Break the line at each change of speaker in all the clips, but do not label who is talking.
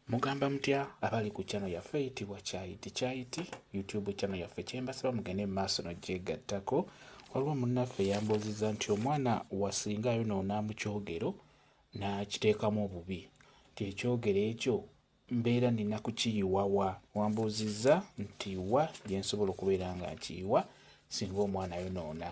Mugamba mutya abali ku channel yaffe eyitibwa Kyayiti Kyayiti YouTube channel yaffe, kyembasaba mugende mu maaso nogyegattako. Waliwo munnaffe yambuuzizza nti omwana wasinga ayonoona mu kyogero n'akiteekamu obubi, nti ekyogero ekyo mbeera nina kukiyiwa wa? Wambuuzizza nti wa gye nsobola okubeera nga nkiyiwa singa omwana ayonoona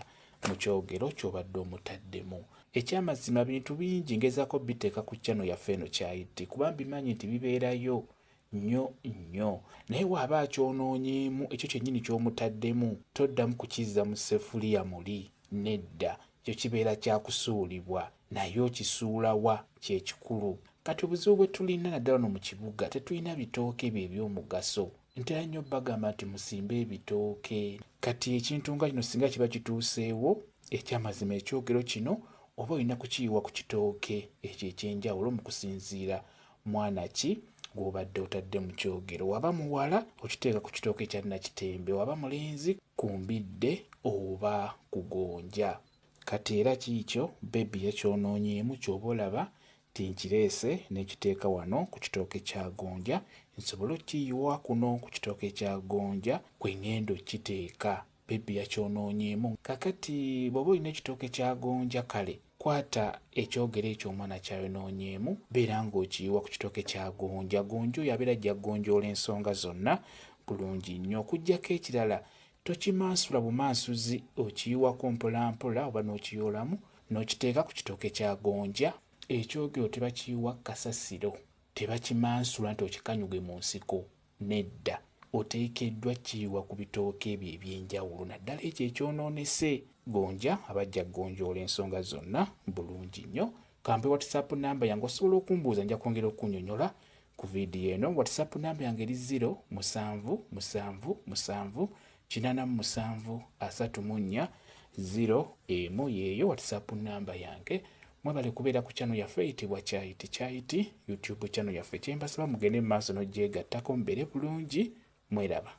mu kyogero ky'obadde omutaddemu. Ekyamazima bintu bingi ngezaako biteeka ku channel yaffe eno Kyayiti, kuba mbimanyi nti bibeerayo nnyo nnyo, naye waaba akyonoonyeemu ekyo kyennyini ky'omutaddemu toddamu kukizza mu ssefuliya muli, nedda, ekyo kibeera kyakusuulibwa, naye okisuula wa kyekikulu. Kati obuzibu bwe tulina naddala wano mu kibuga, tetulina bitooke ebyo eby'omugaso. Ntera nnyo bagamba nti musimbe ebitooke. Kati ekintu nga kino singa kiba kituuseewo, ekyamazima ekyogero kino oba olina kukiyiwa ku kitooke ekyo ekyenjawulo mu kusinziira mwana ki gw'obadde otadde mu kyogero. Waba muwala okiteeka ku kitooke kya Nakitembe, waba mulenzi ku mbidde oba ku gonja. Kati era kiikyo bebi yakyonoonyeemu, ky'oba olaba nti nkireese n'ekiteeka wano ku kitooke kya gonja, nsobole okukiyiwa kuno ku kitooke kya gonja kwe ŋŋenda okukiteeka. Bebi yakyonoonyeemu. Kakati bw'oba olina ekitooke kya gonja, kale kwata ekyogero ekyo omwana kyayonoonyeemu, beera ng'okiyiwa ku kitooke kya gonja. Gonja oyo abeera ajja kugonjoola ensonga zonna bulungi nnyo. Okuggyako ekirala, tokimansula bumansuzi, okiyiwako mpolampola oba n'okiyoolamu n'okiteeka ku kitooke kya gonja. Ekyogero tebakiyiwa kasasiro, tebakimansula nti okikanyuge mu nsiko, nedda, oteekeddwa kiyiwa ku bitooke ebyo ebyenjawulo, naddala ekyo ekyonoonese. Gonja abajja kugonjoola ensonga zonna bulungi nnyo. Kampe WhatsApp namba yange, osobola okumbuuza, nja kwongera okunnyonnyola ku vidiyo eno. WhatsApp namba yange eri 0 7 7 7 87 34 0 1, yeeyo WhatsApp namba yange. Mwebale kubeera ku channel yaffe eyitibwa Kyayiti Kyayiti YouTube channel yaffe, kyembasaba mugende mu maaso n'ogyegattako, mubeere bulungi, mweraba.